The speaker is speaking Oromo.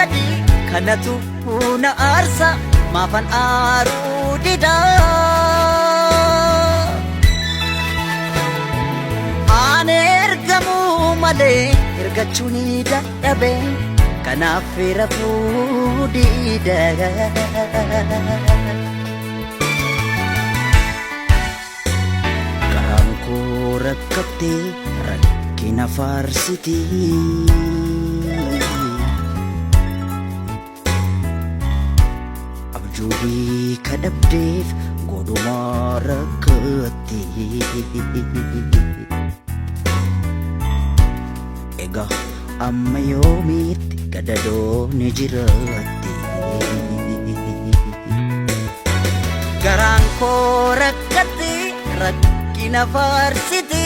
gadi kanatu na aarsa maafan aaruu dida. Ani ergamuu malee ergachuu ni dadhabe kanaaf rafuu dida. Garaan koo rakkattee rakkina faarsiti. Abjuu hiika dhabdeef godhumaa rakkatti. Egaa amma yoomiitti gadadoon jiraatti? Garaan koo rakkatti rakkina faarsiti.